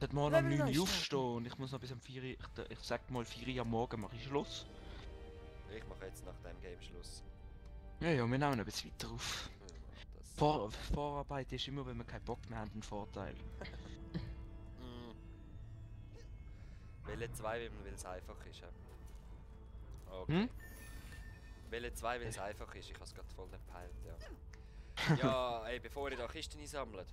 Heute Morgen um Level 9 Uhr Neustadt. aufstehen und ich muss noch bis um 4 Uhr, ich sag mal 4 Uhr am Morgen mache ich Schluss. Ich mache jetzt nach dem Game Schluss. Ja, wir nehmen noch ein bisschen weiter auf. Das. Vorarbeit ist immer, wenn wir keinen Bock mehr haben, ein Vorteil. Mm. Welle 2, weil es einfach ist. Ja. Okay. Hm? Welle 2, weil es einfach ist. Ich habe es gerade voll nicht gepeilt, ja. Ja, ey, bevor ihr da Kisten einsammelt.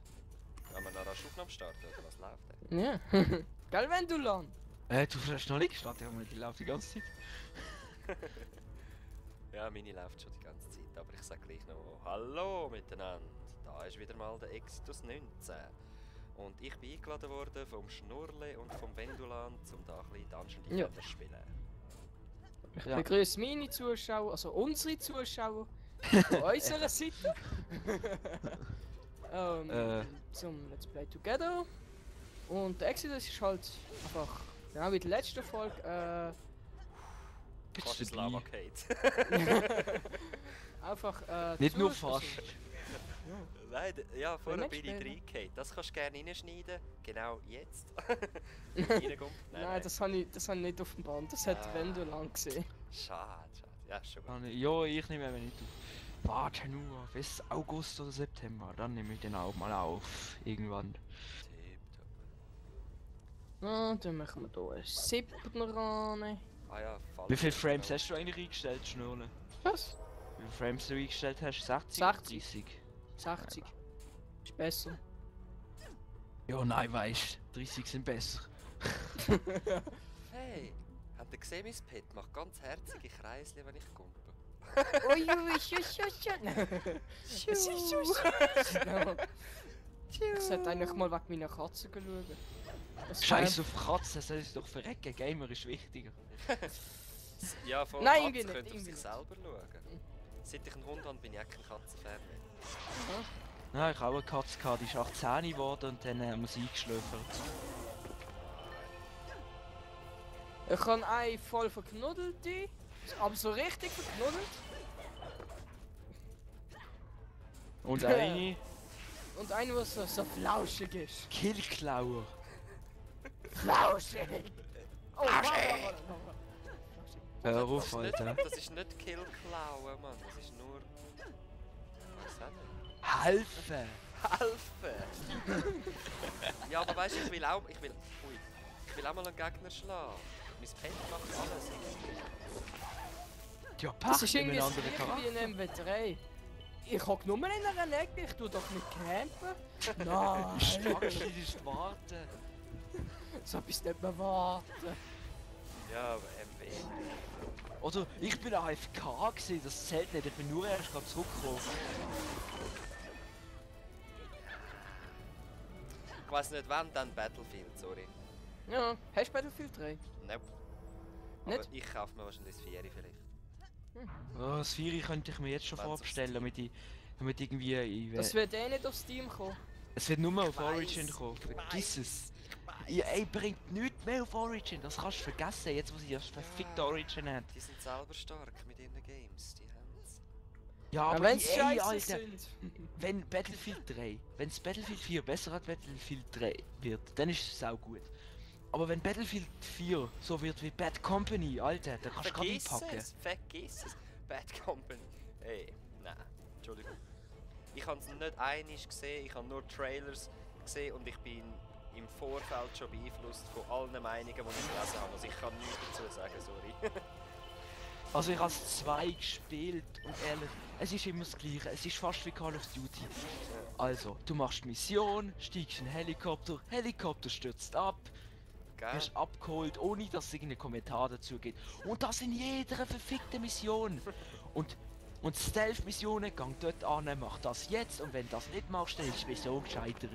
Wenn wir noch rasch Aufnahme starten, oder was läuft denn? Ja. Gell, wenn du lang. Du hast noch nicht gestartet, die läuft die ganze Zeit. Ja, meine läuft schon die ganze Zeit, aber ich sag gleich noch Hallo miteinander. Da ist wieder mal der Exodus 19. Und ich bin eingeladen worden vom Schnurle und vom Vendulan, um da ein bisschen Dungeon Ja. Defender zu spielen. Ich Ja. begrüße meine Zuschauer, also unsere Zuschauer von unserer Seite. Zum Let's Play Together. Und der Exodus ist halt einfach, genau wie die letzte Folge, Fast ins dabei. Lava Kate. einfach Nicht nur Zuschauer- fast. Nein, ja, vorher nicht bin ich spielen. reingekate. Das kannst du gerne reinschneiden. Genau jetzt. Reinkommt. Nein, das habe ich nicht auf dem Band, das hat Ah. Vendulan gesehen. Schade, schade. Ja, ist schon gut. Ja, ich nehme wenn nicht auf. Warte nur bis August oder September, dann nehme ich den auch mal auf. Irgendwann. Tipptopp. Dann machen wir hier einen 7er ran. Ah ja, Fall. Wie viele Frames hast du eigentlich eingestellt, Schnurle? Was? Wie viele Frames du eingestellt hast? 60? 60. 30? 60. Ist besser. Ja, nein, weißt 30 sind besser. Hey, habt ihr gesehen, mein Pet macht ganz herzige Kreisli, wenn ich kumpe. Ui, ui, Ich sollte eigentlich mal wegen meiner Katze schauen. Das Scheiß auf Katzen, soll es doch verrecken. Gamer ist wichtiger. Ja, voll Nein, Katzen irgendwie nicht, können auf irgendwie sich selber schauen. Seit ich einen Hund habe, bin ich auch kein Katzenfan mehr. Nein, ich habe auch eine Katze gehabt, die ist 18 geworden und dann haben wir sie eingeschläfert. Ich habe einen voll verknuddelte, aber so richtig verknuddelt. Und eine Und einen, der so flauschig ist. Killklauer. Flauschig! Oh, wow. Hör auf, Das ist nicht, Alter. das ist nicht Killklauen, Mann. Das ist nur... Was ist das denn? Helfen! Helfen! Ja, aber weißt du, ich will auch mal einen Gegner schlagen. Mein Pet macht alles. Ja, Das passt ist in irgendwie einem das anderen gleiche wie Charakter. in MW3. Ich hocke nur in einer Ecke, ich tue doch nicht campen. Nein, Starkste ist warten. so bist nicht mehr warten. Ja, aber MW. Oder ich bin AFK gewesen, das zählt nicht, ich bin nur erst gerade zurückgekommen. Ich weiss nicht wann, dann Battlefield, sorry. Ja, hast du Battlefield 3? Nope. Aber Nicht? ich kaufe mir wahrscheinlich das 4 vielleicht. Oh, das 4 könnte ich mir jetzt schon Wenn's auf vorbestellen, Steam- damit irgendwie... Das wird eh nicht auf Steam kommen. Es wird nur auf weiss, Origin kommen, vergiss es. EA bringt nichts mehr auf Origin, das kannst du vergessen, jetzt wo sie das verfickte Origin haben. Die sind selber stark mit ihren Games, die haben's. Ja, Aber aber wenn es EA, scheiße Alter, sind. wenn Battlefield 3, wenn Battlefield 4 besser als Battlefield 3 wird, dann ist es auch gut. Aber wenn Battlefield 4 so wird wie Bad Company, Alter, dann kannst du gar nicht packen. Vergiss es! Bad Company. Hey, nein, Entschuldigung. Ich habe es nicht einig gesehen, ich habe nur Trailers gesehen und ich bin im Vorfeld schon beeinflusst von allen Meinungen, die ich gelesen habe. Also ich kann nichts dazu sagen, sorry. Also ich habe 2 gespielt und ehrlich, es ist immer das Gleiche, es ist fast wie Call of Duty. Also, du machst Mission, steigst in einen Helikopter, Helikopter stürzt ab, Gell? wirst abgeholt, ohne dass es irgendein Kommentar dazu gibt. Und das in jeder verfickten Mission. Und Stealth-Missionen, gang dort an, mach das jetzt und wenn du das nicht machst, dann ist die Mission gescheitert.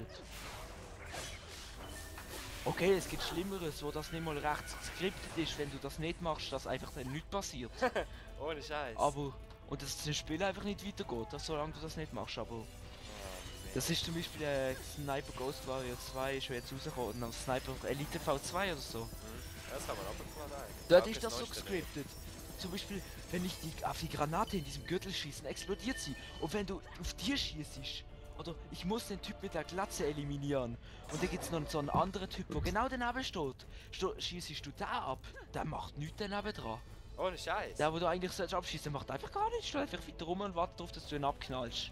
Okay, es gibt Schlimmeres, wo das nicht mal recht skriptet ist, wenn du das nicht machst, dass einfach dann nichts passiert. Ohne Scheiß. Aber, und dass das Spiel einfach nicht weitergeht, das, solange du das nicht machst, aber... Das ist zum Beispiel Sniper Ghost Warrior 2 ist jetzt rausgekommen, und Sniper Elite V2 oder so. Das haben wir runtergeladen eigentlich. Dort Ja, ist das so Neueste gescriptet. Zum Beispiel, wenn ich auf die Granate in diesem Gürtel schieße, explodiert sie. Und wenn du auf die schießt oder ich muss den Typ mit der Glatze eliminieren. Und dann gibt's noch so einen anderen Typ, der genau daneben steht. Schießt du den ab, der macht nichts daneben dran. Ohne Scheiß. Der, wo du eigentlich sollst abschießen, macht einfach gar nichts. Steht einfach weiter rum und wartet darauf, dass du ihn abknallst.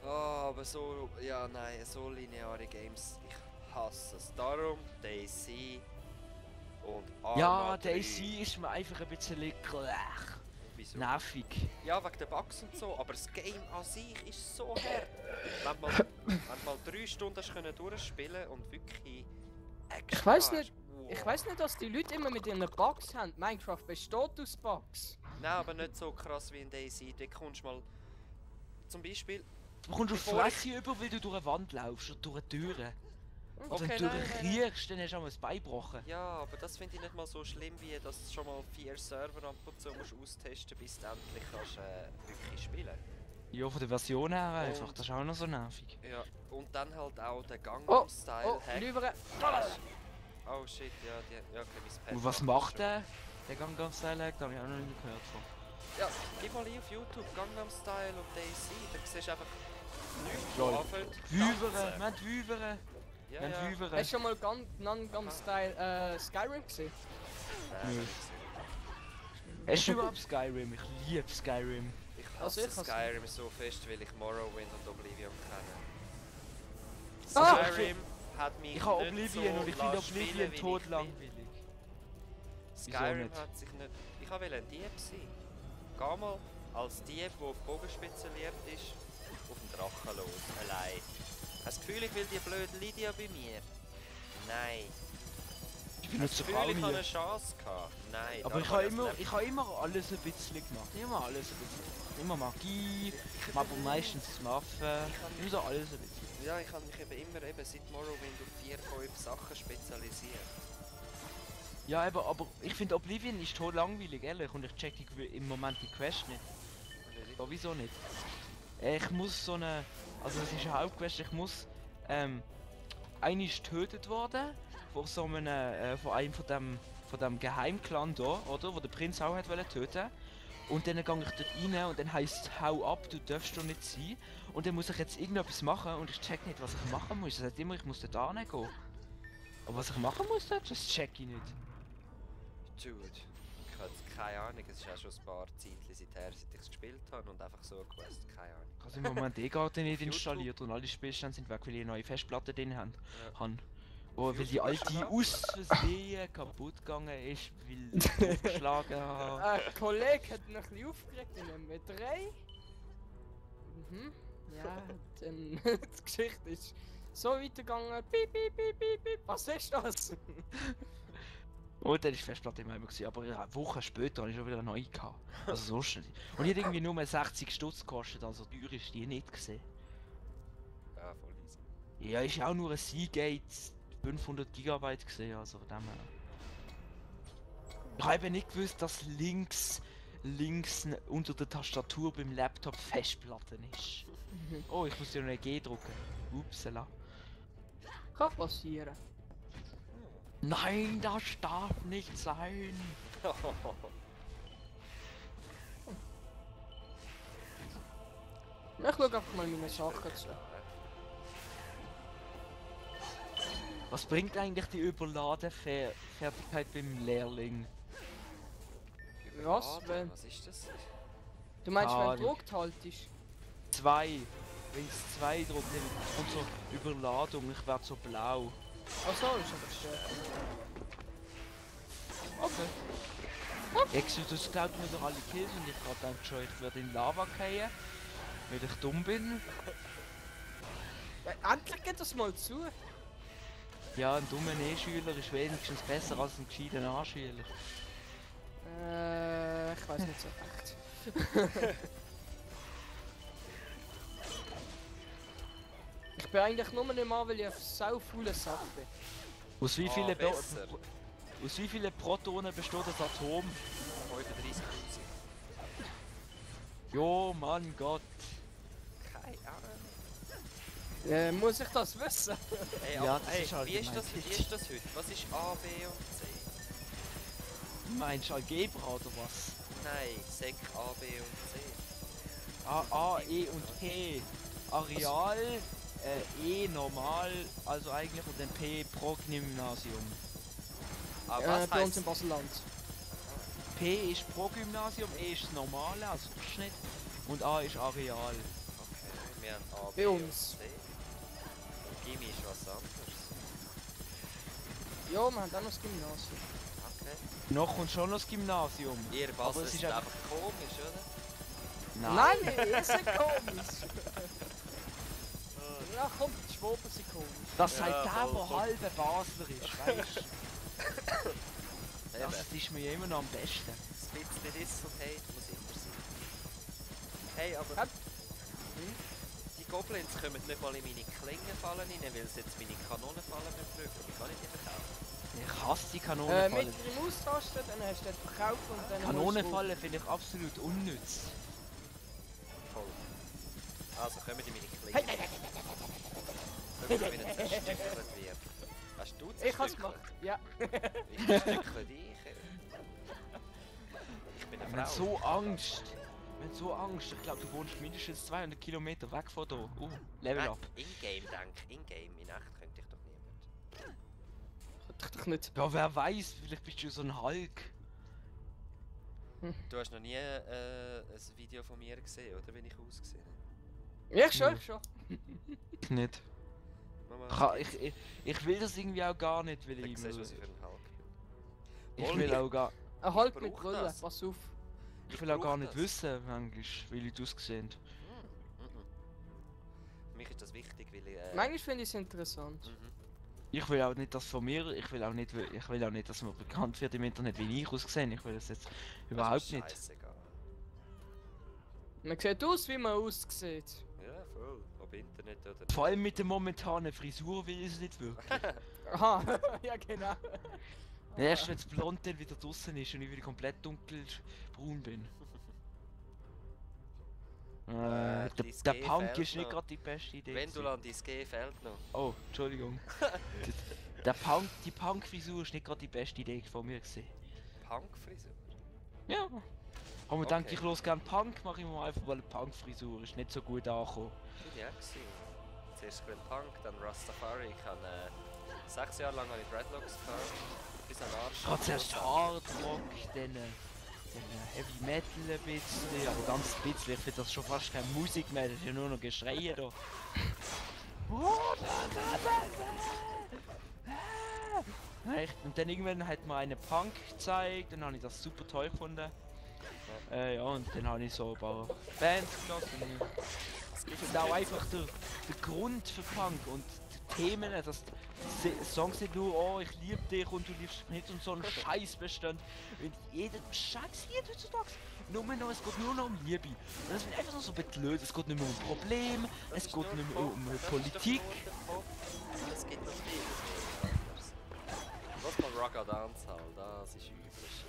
Oh, aber so, ja nein, so lineare Games, ich hasse es. Darum DayZ und Arma Ja, 3. DayZ ist mir einfach ein bisschen Wieso? nervig. Ja, wegen der Bugs und so, aber das Game an sich ist so hart. Wenn du mal 3 Stunden hast können durchspielen und wirklich extra Ich weiß nicht, wow. ich weiß nicht, dass die Leute immer mit ihren Bugs haben. Minecraft besteht aus Bugs. Nein, aber nicht so krass wie in DayZ. Da kommst du mal zum Beispiel. Du bekommst auf die Bevor ich- Fresse über, weil du durch eine Wand laufst oder durch Türen. Und Okay, wenn du nein, nein, nein. kriegst, dann hast du auch mal das Bein gebrochen. Ja, aber das finde ich nicht mal so schlimm, wie dass du schon mal 4 Server ab und zu musst austesten, bis du endlich kannst, wirklich spielen. Ja, von der Version her einfach, Und- das ist auch noch so nervig. Ja, und dann halt auch der Oh, Gangnam Style oh, Hack. lieber. Oh shit, ja, ja, okay, mein Pad Und was macht macht das schon. der? Der Gangnam Style Hack, da habe ich auch noch nie gehört von. Ja, gib mal ein auf YouTube Gangnam Style und DayZ, da siehst du einfach nichts, Lol. wo anfängt. Wüvere, wir haben Wüvere, Ja, wir haben ja. Wüvere. Hast du schon mal Gangnam Style Skyrim gesehen? Nein, Nö. nicht Hast du überhaupt Skyrim? Ich liebe Skyrim. gesehen. Ich Also hasse ich hasse- Skyrim so fest, weil ich Morrowind und Oblivion kenne. Ah, Skyrim hat mich Ich habe nicht Oblivion so und ich finde lassen Oblivion spielen, wie tot ich langweilig. will. Wieso Skyrim nicht? hat sich nicht... Ich wollte ein Dieb sein. Geh mal als Dieb, der auf Bogen spezialisiert ist, auf den Drachen los, allein. Hast du das Gefühl, ich will die blöde Lydia bei mir? Nein. Ich benutze Das Frau Gefühl, ich habe eine nie. Chance gehabt? Nein. Aber ich darum habe das immer, alles ein bisschen gemacht. Immer alles ein bisschen. Immer Magie, aber meistens Waffen. Immer so alles ein bisschen. Ja, ich habe mich eben seit Morrowind auf 4, 5 Sachen spezialisiert. Ja, aber ich finde Oblivion ist total langweilig, ehrlich. Und ich check im Moment die Quest nicht. Sowieso nicht. Ich muss so eine... Also es ist eine Hauptquest, ich muss... Eine ist getötet worden. Von so einem... von einem von dem Geheimclan da, oder? Wo der Prinz auch hat wollen töten. Und dann gehe ich dort rein und dann heisst es, hau ab, du darfst doch nicht sein. Und dann muss ich jetzt irgendetwas machen und ich check nicht, was ich machen muss. Das heißt immer, ich muss dort hingehen. Aber was ich machen muss dort, das check ich nicht. Dude, ich habe jetzt keine Ahnung, es ist auch schon ein paar Zeitchen seither, seit ich es gespielt habe und einfach so eine Quest, keine Ahnung. Ich habe im Moment eh gar nicht YouTube? installiert und alle Spielstände sind weg, weil ich eine neue Festplatte drin habe. Ja. Oh, weil die YouTube hast du alte noch? aus Versehen kaputt gegangen ist, weil ich aufgeschlagen habe. Ein Kollege hat mich ein bisschen aufgeregt in M3. Mhm. Ja, dann die Geschichte ist so weitergegangen. Piep, piep, piep, piep, piep. Was ist das? Und dann ist die Festplatte immer gewesen, aber eine Woche später habe ich schon wieder eine neue gehabt. Also so schnell. Und die hat irgendwie nur 60 Stutz gekostet, also teuer ist die nicht gesehen. Ja, voll easy. Ja, ist auch nur ein Seagate 500 GB gesehen, also von dem her. Ich habe eben nicht gewusst, dass links unter der Tastatur beim Laptop Festplatten ist. Oh, ich muss ja noch ein G drücken. Upsala. Kann passieren. Nein, das darf nicht sein. Ich schaue einfach mal meine Sachen zu. Was bringt eigentlich die Überladefertigkeit beim Lehrling? Was, Überladen? wenn- Was ist das? Du meinst, wenn Ahnung. du gedruckt haltest? 2. Wenn es 2 drückt, dann kommt so Überladung, ich werde so blau. Achso, ist aber schön. Okay. Exodus klaut mir doch alle Kills und ich gerade denke schon, ich werde in Lava fallen, weil ich dumm bin. Ja, endlich geht das mal zu. Ja, ein dummer E-Schüler ist wenigstens besser als ein gescheiter A-Schüler. Ich weiß nicht so recht. Ich bin eigentlich nur nicht mal, weil ich auf sau faulen Sack bin. Aus wie viele besser. aus wie viele Protonen besteht das Atom? 35'000. Jo, Mann Gott. Keine Ahnung. Muss ich das wissen? Hey, Ja, aber, das hey, ist halt wie ist das gemeint. heute? Was ist A, B und C? Du meinst Algebra oder was? Nein, Sek A, B und C. A, E und P. Areal, E normal, also eigentlich, und dann P Pro-Gymnasium. Aber was bei uns heisst... im Baselland. P ist Pro-Gymnasium, E ist das normale, also Durchschnitt, und A ist Areal. Okay, wir haben A, Bei B und uns. C. Und Gimmi ist was anderes. Ja, wir haben auch noch das Gymnasium. Okay. Noch kommt schon noch das Gymnasium. Ihr Aber Basel es ist ist einfach komisch, oder? Nein, ist ja komisch. Ja, komm, die Schwaben sind komisch. Das Ja, sagt der, voll, der voll. halbe Basler ist, weißt du? Eben, Das ist mir immer noch am besten. das bisschen Diss und Hate muss immer sein. Hey, aber... Hab- Die Goblins kommen nicht mal in meine Klingenfallen rein, weil sie jetzt meine Kanonenfallen drücken. Wie kann ich die verkaufen? Ich hasse die Kanonenfalle. Mit dem Austasten, dann hast du den verkauft und dann... Kanonenfalle finde ich absolut unnütz. Voll. Also, kommen die meine Klingen. Wenn wir wieder zerstückelt wird. Hast du Ich hab's zerstückelt? gemacht, ja. Ich zerstückle dich. Ich bin eine Wir haben Frau. so Angst. Wir haben so Angst. Ich glaube, du wohnst mindestens 200 Kilometer weg von hier. Level Nein, up. in-game denk. In-game. In echt könnte ich doch niemand. Könnte ich doch nicht. Ja, wer weiß, vielleicht bist du so ein Hulk. Du hast noch nie ein Video von mir gesehen, oder? Wenn ich ausgesehen habe. Ich schon, Hm. ich schon. Ich nicht. Mama, Ich will das irgendwie auch gar nicht, weil dann ich... siehst du, was ich für ein Hulk bin. Ich will auch gar... Ein Halt mit brauch Brille, das. pass auf. Ich will auch brauch gar nicht das. wissen, manchmal, wie ich ausgesehen. Für mich ist das wichtig, weil ich... Manchmal finde ich es interessant. Ich will auch nicht, dass von mir... Ich will auch nicht, dass man bekannt wird im Internet, wie ich ausgesehen. Ich will das jetzt überhaupt nicht. Scheißegal. Man sieht aus, wie man aussieht. Ja, voll. Ob Internet oder... Vor allem mit der momentanen Frisur will ich es nicht wirklich. Aha, ja genau. Erst wenn das Blond dann wieder draußen ist und ich wieder komplett dunkelbraun bin. Der dein Ski Punk fehlt ist nicht noch. gerade die beste Idee. Wenn du gewesen. an dein G fehlt noch. Oh, Entschuldigung. Die Punk-Frisur ist nicht gerade die beste Idee von mir gewesen. Punk-Frisur. Ja. Aber man Okay. denkt, ich los gern Punk, mache ich mal einfach, weil eine Punk-Frisur ist nicht so gut angekommen. Bin ich auch gewesen. Zuerst ein bisschen Punk, dann Rastafari. Ich habe 6 Jahre lang habe ich Dreadlocks gehabt. Bis an den Arsch. Ich hatte zuerst Hard Rock, dann Heavy Metal ein bisschen, aber ganz ein bisschen. Ich finde das schon fast keine Musik mehr, das ist ja nur noch Geschreie da. Echt? Und dann irgendwann hat mir einen Punk gezeigt, dann habe ich das super toll gefunden. Ja, und dann habe ich so ein paar Bands gelassen. Ich finde auch einfach der Grund für Punk und die Themen, dass die Songs nicht nur, oh ich liebe dich und du liebst mich nicht und so ein Scheiß bestand. Und jeder Scheiß Lied heutzutage, es geht nur noch um Liebe. Und das wird einfach so blöd, es geht nicht mehr um Probleme, es geht nicht mehr um Politik. Es gibt noch vieles anderes. Lass mal Ragga Dancehall, das ist üblich.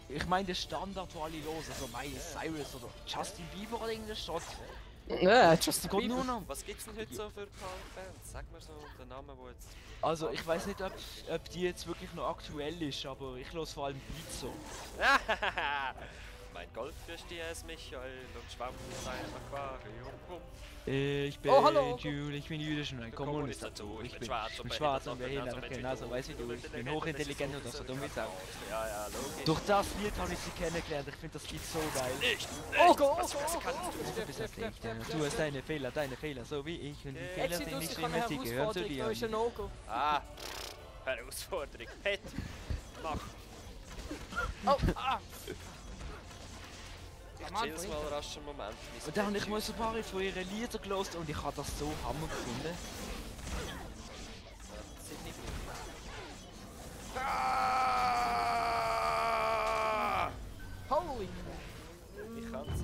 Ich meine der Standard, wo alle los, also Miley Cyrus oder Justin Bieber oder irgendeine Stadt. Ja, Justin Es geht nur Bieber. noch. Was gibt's denn heute so für Punk-Bands? Sag mir so den Namen, wo jetzt... Also ich weiß nicht, ob die jetzt wirklich noch aktuell ist, aber ich los vor allem Blitzo. Mein Goldfisch, ist Michael und schwamm in seinem Aquarium rum. Ich bin Oh, hallo. Jules, ich bin jüdisch und ein Kommunist dazu. Ich bin schwarz und behindert, genauso weiß wie du. Ich bin hochintelligent und das so dumm wie Sau. Ja, ja, logisch. Durch das Lied habe ich sie kennengelernt, ich finde das Lied so geil. Oh Gott, Was kannst du? Du bist das Licht, du hast deine Fehler, so wie ich. Und die Fehler sind nicht ich schlimm, habe eine sie gehören zu Herausforderung, dir. da ist ein No-Go. Ah, Herausforderung. Pet, mach. Oh, ah! Ich chill's mal rasch einen Moment. Und dann habe ich mal so ein paar von ihren Liedern gelost und ich habe das so hammer gefunden. Sydney Holy! Ich kann's.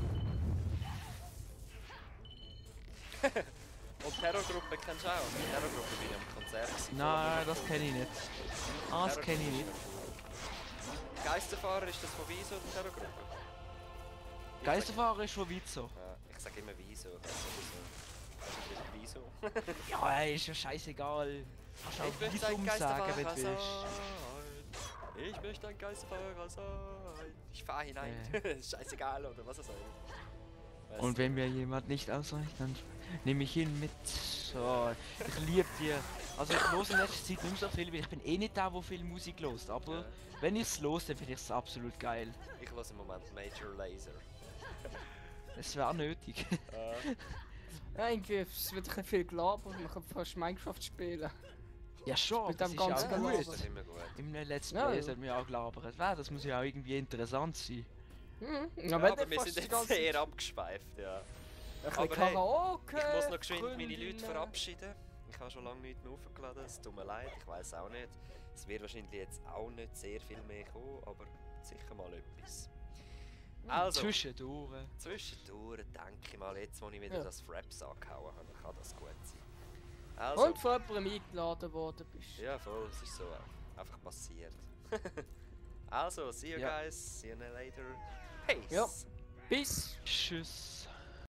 Und Terrorgruppe kennst du auch? Terrorgruppe bin ich am Konzert gewesen. Nein, das kenne ich nicht. Ah, das kenne ich nicht. Geisterfahrer, ist das von Wieso oder Terrorgruppe? Geisterfahrer ist von Witzo. Ja, ich sag immer Wieso. Wieso? Ja, ey, ist ja scheißegal. Kannst auch möchte ein Visum sagen, wenn du Geisterfahrer willst. sein. Ich möchte ein Geisterfahrer sein. Ich fahr hinein. Scheißegal, oder was er soll. Weiss Und nicht. wenn mir jemand nicht ausreicht, dann nehme ich ihn mit. So, ich liebe dir. Also ich höre in letzter Zeit nicht mehr so viel, weil ich bin eh nicht der, der viel Musik hört. Aber Ja. wenn ich es höre, dann finde ich es absolut geil. Ich höre im Moment Major Lazer. Es wäre nötig. Ja, irgendwie es wird ein bisschen viel gelabert, man kann fast Minecraft spielen. Ja schon, Mit das dem ist ja ganzen auch Gelaber. gut. Das ist immer gut. Im Let's Ja, Play ja. sollten wir auch gelabert werden. Das muss ja auch irgendwie interessant sein. Mhm. Ja, wenn aber dann wir fast sind die jetzt ganze sehr Zeit abgeschweift, ja. ein bisschen Aber hey, Karaoke. Ich muss noch geschwind meine Leute Freundinnen. verabschieden. Ich habe schon lange nichts mehr hochgeladen, es tut mir leid, ich weiß auch nicht. Es wird wahrscheinlich jetzt auch nicht sehr viel mehr kommen, aber sicher mal etwas. Also, Zwischendurch. zwischendurch denke ich mal, jetzt wo ich wieder Ja. das Fraps angehauen habe, kann das gut sein. Also, Und von jemandem eingeladen worden bist. ja voll, es ist so einfach passiert. Also, see you Ja. guys, see you later. Peace! Ja. Bis. Tschüss.